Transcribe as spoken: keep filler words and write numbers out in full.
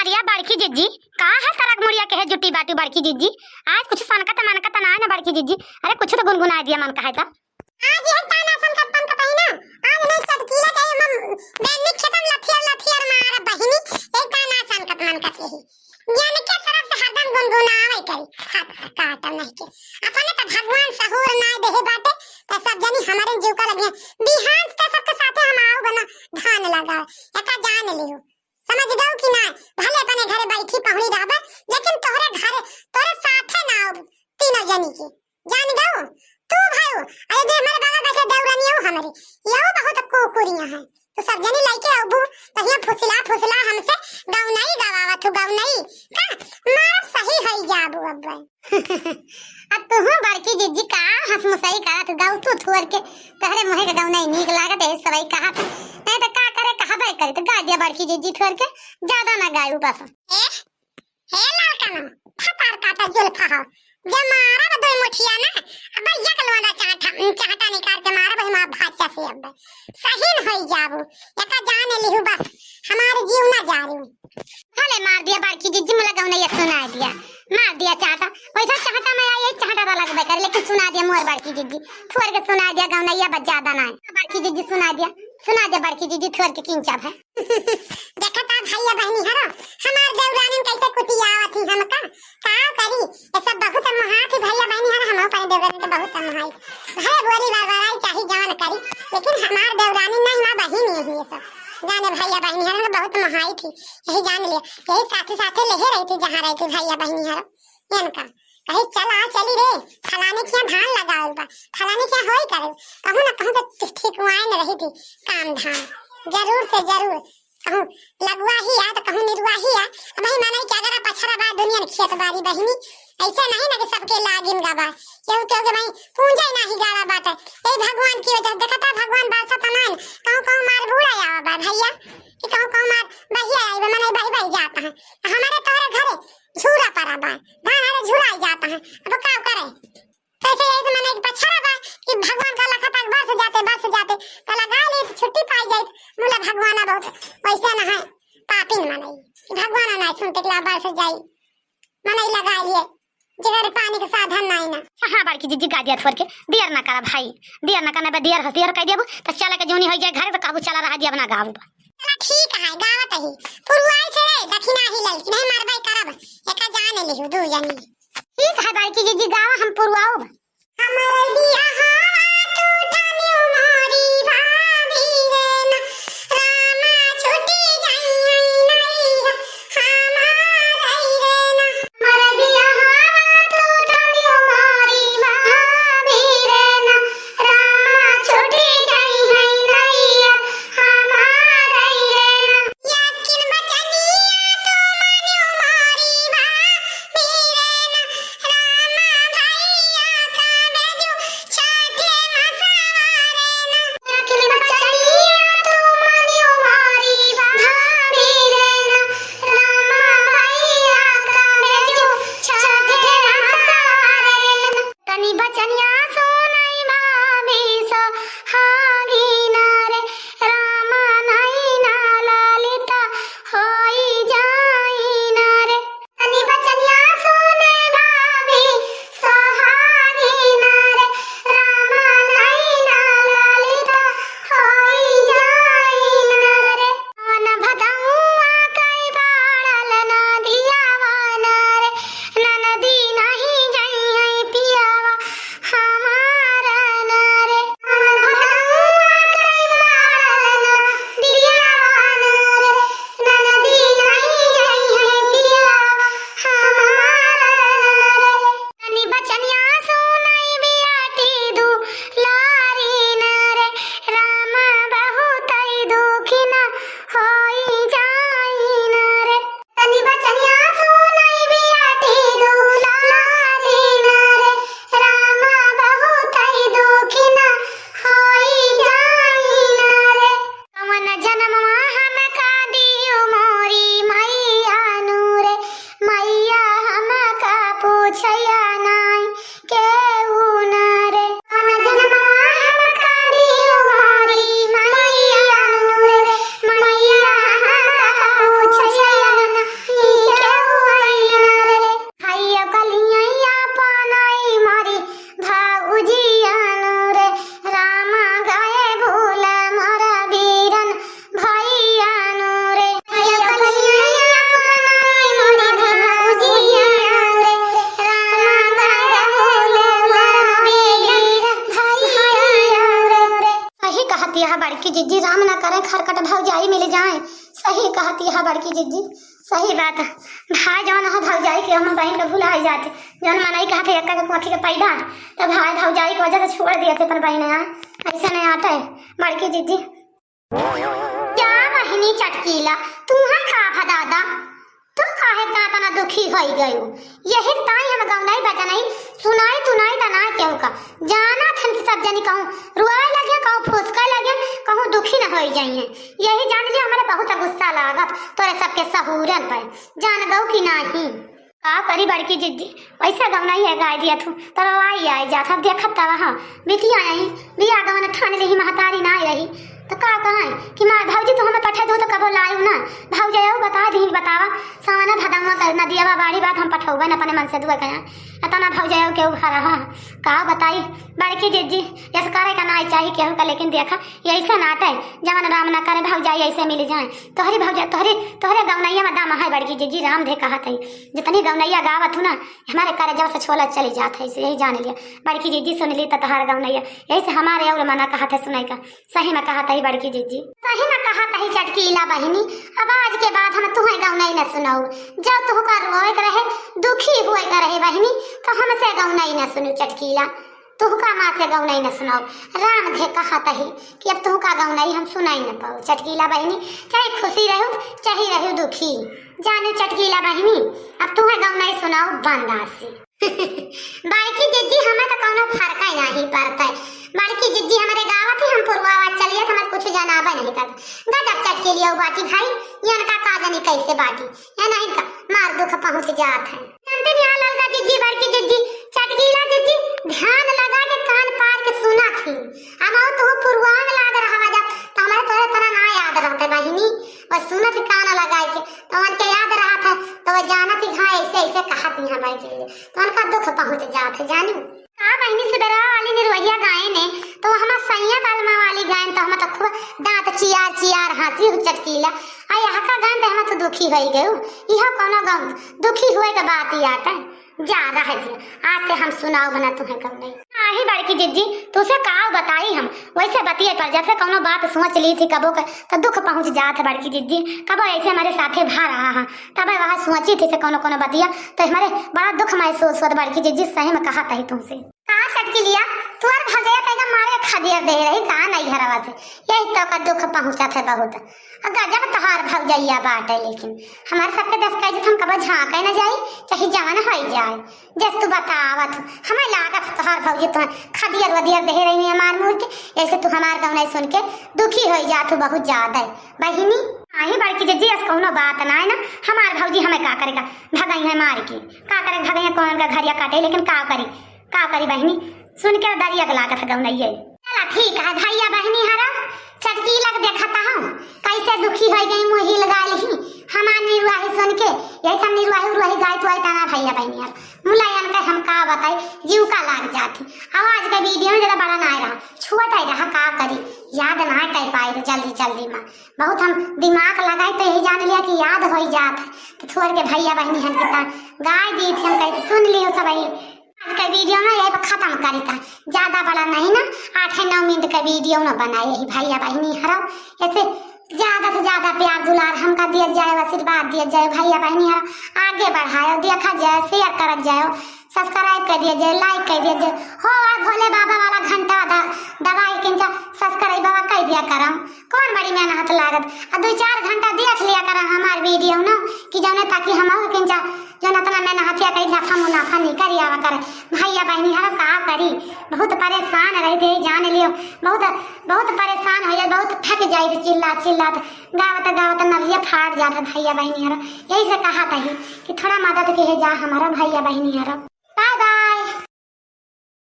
या बड़की जिज्जी, का है सरग मुड़िया के है जुटी बाटू बड़की जिज्जी? आज कुछ सनकत मनकत ना है ना बड़की जिज्जी। अरे कुछ तो गुनगुना दिया मन का है तो। आज यह ताना सनकत पनकत है ना, आज नहीं चटकीला के हम दैनिक खेतम लथियर लथियर मार बहिनी, यह ताना सनकत मनकत यही। यानी के तरफ से हरदम गुनगुनावे करी, हाथ काटम नहीं के। अपने तो भगवान सहूर ना देहे बाटे, तो सब जनी हमारे जीव का लगे। बिहान से सबके साथे हम आओ बना धान लगाओ, एका जान लियो। समझ गऊ कि ना? भले अपने घरे बैठी पहुनी रहबे, लेकिन तोहरे घरे, तोहरे साथे ना आओ तीनों जनी के। जान गऊ? तू भाई, अरे जे हमारे बगल बैठे देवरानी हो हमारी, ये बहुत कुकुरियां हैं। तो सब जनी लइके अबू, तहिया फुसला फुसला हमसे गौनई गवावत हो, गौनई। का? मारब सही होई जाबू अब। अब तू हूँ बड़की जिज्जी का हंसमुसई करत गाऊ तू थुअर के, तहरे मुहे के गौनई नीक लागत है सबई कहत। नहीं तो का करे, कहबे करे तो गा दिया बड़की जिज्जी थुअर के, ज्यादा ना गायू बस। ए, हे लालकनो, फतार काटा जुल्फा हो। जे मारब दो मुठिया ना, अब एक लोंदा चाटा, चाटा निकाल के मारब हम भाचा से अब। सही न होई जाबू, एका जान लिहू बस, हमारे जीव ना जारू। भले मार दिया बड़की जिज्जी, मुला गौनैया सुनाई दिया, मार दिया चाटा। वैसा चाटा में आई, चाटा वाला के बेकार, लेकिन सुना दिया मोर बड़की जिज्जी, थोर के सुना दिया गौनैया, बस ज्यादा ना है। बड़की जिज्जी सुना दिया, सुना दिया बड़की जिज्जी, थोर के किंचा भाई। देखा ता भैया बहनी हरो, हमार देवरानिन कैसे कुटियावत ही हमका, का करी? ये सब बहुत मोहात ही भैया बहनी हरो, हम अपने देवरानिन के बहुत मोहाई। भले बोली बरबराई चाही जवन करी, लेकिन हमार देवरानिन नहीं, हमार बहिन यही ये सब। जाने भैया बहनी हरो बहुत मोहाई थी, यही जान लिया, यही साथे साथे लेहे रही थी जहाँ रही थी भैया बहनी हरो। इनका कही चला चली रे, फलाने के यहाँ धान लगावल बा, फलाने के यहाँ होई करे, कहूँ ना कहूँ तो ठिकुआए न रही थी काम धाम, जरूर से जरूर। कहूँ लगुआ ही आ तो कहूँ निरुआ ही आ। अब ही माने कि अगर पछरा बा दुनिया में खेत बारी बहिनी, ऐसे नहीं ना कि सबके लागिन गा बा, केहू केहू के भाई पूंजा ही नाही गाड़ा बाटे। ए भगवान की वजह देखता भगवान बारसा तमान, कहूँ कहूँ मार बूढ़ा आवा बा भैया, कि कहूँ कहूँ मार बहिया आई बा, माने बही बही जाता है। हमारे तोरे घरे झूरा पड़ा बा, धान हरे झुराई जाता है, अब का करे? कैसे यही से माने एक पछरा बा कि भगवान का लखा तक बरस जाते, बरस जाते, तो लगा ले तो छुट्टी पाई जाए, मुला भगवान बहुत वैसे ना है, पापिन माने भगवान ना सुनते के ला बरस जाई, माने लगा लिए, जेकर पानी के साधन नहीं ना। हाँ, बड़की जिज्जी गा दिया थोर के, दियर ना करा भाई, दियर ना करना बा, दियर हस दियर कह देबू, तो चला के जोनी हो जाए घर, तो कहबू चला रहा दिया बना गाबू। चला ठीक है, गावत ही, पुरुआई से रे, दक्षिणा ही ललकी, नहीं मारबाई करब, एका जान लिहू दू जनी। ठीक है बड़की जिज्जी, गावा हम पुरवाउब। हमर बियाहवा टूटल उमरी भाभी रे ना, रामा छूटी जाइए नैया, हमार रे ना। हमर बियाहवा टूटल उमरी भाभी रे ना, रामा छूटी जाइए नैया, हमार रे ना। याकिन बचनिया तो मान्यो मारी बा, मेरे ना रामा भैया का बेजू चाट फरकट भौजाई मिल जाए। सही कहती है बड़की जिज्जी, सही बात। भाई जौन है भौजाई के हम बहिन के भुलाइ जात, जौन मनई कहत है एक्का के कोठी के पैदा, तो भाई भौजाई के वजह से छोड़ दिए थे अपन बहिन। यहाँ ऐसे नहीं आते बड़की जिज्जी। क्या बहिनी चटकीला, तू है का भा दादा? तू काहे का इतना दुखी होई गयू? यही ताई हम गौनाई बजनाई सुनाई तुनाई त ना केहू का। जाना थन कि सब जनी कहूँ रुआए लगे, कहूँ फुसकाए लगे, कहूँ दुखी न होई जाइए। यही जान लिया हमारे बहुत गुस्सा लागत तोरे सबके सहूरन पर। जान गऊ कि नाही? का करी बड़की जिज्जी, वैसे गौनाई है गाय दिया तू, तब आई आई जात, अब देखत तब हाँ बिटिया आई, बिया गवन ठान लेही महतारी ना रही। तो का कहें कि माँ भौजी तू हमें पठा दो तो कबो लायू ना। भौजी आऊ बता दी, बतावा सावना भदौआ का नदियावा बाड़ी बात हम पठौबे न अपने मन से दुआ कहें। अतना भौजी आऊ केहू घर रहा। का बताई बड़की जिज्जी, यस करे का ना चाही केहू का, लेकिन देखा यही से नाते जवन राम ना करे भौजाई ऐसे मिल जाए। तोहरी भौजा, तोहरी, तोहरे गौनैया में दम है बड़की जिज्जी, राम धे कहत है। जितनी गौनैया गावत हूँ ना, हमारे करे जब से छोला चली जात है, यही जान लिया। बड़की जिज्जी सुन ली तो तोहार गौनैया, यही से हमारे और मना कहत है सुनाई का। सही में कहत है बड़की जिज्जी। सही में कहत है चटकीला बहिनी, अब आज के बाद हम तुहें गौनई न सुनाऊ। जब तुहका रोए के रहे, दुखी हुए के रहे बहिनी, तो हमसे गौनई न सुनू चटकीला। तुहका माँ से गौनई न सुनाऊ। राम धे कहत है कि अब तुहका गौनई हम सुनाई न पाऊ चटकीला बहिनी, चाहे खुशी रहू, चाहे रहू दुखी। जाने चटकीला बहिनी, अब तुहें गौनई सुनाऊ बंदासी। बड़की जिज्जी, हमें तो कौनो फर्क ही नहीं पड़ता है। बड़की जिज्जी, हमारे गावत ही हम पुरवावा चलिए तो हमें कुछ जनाबे नहीं करता। गजब चटकीलिया बाटी भाई, ये इनका का जानी कैसे बाटी, ये नहीं का मार दुख पहुँच जात है। जानते नहीं, हाँ, ललका जिज्जी, बड़की जिज्जी, चटकीला जिज्जी, ध्यान लगा के कान पार के सुना थी। हम और तू पुरवा में लाग रहा जा, तो हमारे तोरे तरह ना याद रहते बहिनी, बस सुनत कान लगा के, तो उनके याद रहा था, तो वो जानत ही हाँ ऐसे ऐसे कहत नहीं है बड़की जिज्जी, तो उनका दुख पहुँच जात है जानू। का बहिनी, सिबेरवा वाली निरवहिया गायन है, तो हमार सैया बालमा वाली गायन, तो हम तो खूब दांत चियार चियार हंसी हु चटकीला। आ यहाँ का गायन तो हम तो दुखी होई गयू। इहो कौनो गम दुखी हुए के बात ही आटे। जा रह दिया, आज से हम सुनाऊ बना तुम्हें गम नहीं। आही बड़की जिज्जी, तुसे का बताई हम, वैसे बतिये पर जैसे कौनो बात सोच ली थी कबो का, तो दुख पहुँच जात है बड़की जिज्जी। कबो ऐसे हमारे साथे भा रहा है, तब वह सोची थी से कौनो कौनो बतिया, तो हमारे बड़ा दुख महसूस होत बड़की जिज्जी, सही में कहत ही तुमसे। का चटकीलिया, तोर भौजैया तैका मारे खदियर दे रही का नहीं घरवा से, यही तो का दुख पहुँचत है बहुत। आ गजब तोहार भौजैया बाटे, लेकिन हमारे सबके दस का इज्जत हम कबो झांके न जाई, चाहे जवन होई जाए। जस तू बतावत हो, हमें लागत है तोहार भौजी तो खदियर वदियर दे रही है मार मूर के, ऐसे तू हमार गौनई सुन के दुखी होई जात हो बहुत ज्यादा। बहिनी, आही बड़की जिज्जी, अस कौनो बात ना है ना, हमार भौजी हमें का करेगा, भगई है मार के, का करे भगई है, कौन का घरिया काटे, लेकिन का करी, का करी बहिनी, सुन के दरिया के लागत है गौनैये। चला ठीक है भैया बहिनी हरा, चटकीला के देखता हूँ कैसे दुखी हो गई, मुँह हिल गाल ही हमार निरुआही सुन के, यही सब निरुआही उरुआही गाय तुआई तना भैया बहिनी हरा, मुलायन के हम का बताई, जीव का लाग जाती। आवाज के वीडियो में ज्यादा बड़ा ना रहा, छुअत ही रहा, का करी, याद ना कर पाई तो जल्दी जल्दी में बहुत हम दिमाग लगाई तो यही जान लिया कि याद हो ही जात है। तो थोड़ के भैया बहिनी हन के गाय दी थी, हम कहते सुन लियो सब। आज के वीडियो ना यही पर खत्म करी था, ज्यादा बड़ा नहीं ना, आठ नौ मिनट का वीडियो ना बनाए। यही भैया बहिनी हरो, ऐसे ज्यादा से ज्यादा प्यार दुलार हमका दिया जाए, आशीर्वाद दिया जाए भैया बहिनी हरो, आगे बढ़ायो, देखा जाए, शेयर कर जाए, सब्सक्राइब कर दिया जाए, लाइक कर दिया जाए। हो आ भोले बाबा वाला घंटा द-, दबाई किंचा सब्सक्राइब बाबा कर दिया करम। कौन बड़ी मेहनत लागत, आ दो चार घंटा देख लिया करम हमार वीडियो ना, कि जौने ताकि हम और किंचा जौन इतना मेहनतिया करी, नफा मुनाफा निकल आवा करे। भैया बहिनी हरा का करी, बहुत परेशान रही थे, जान लियो, बहुत, बहुत परेशान हो जाए, बहुत थक जाए थे चिल्ला चिल्ला, गावत गावत नलिया फाट जात है भैया बहिनी हरा। यही से कहा था ही कि थोड़ा मदद के है जा हमारा भैया बहिनी हरा।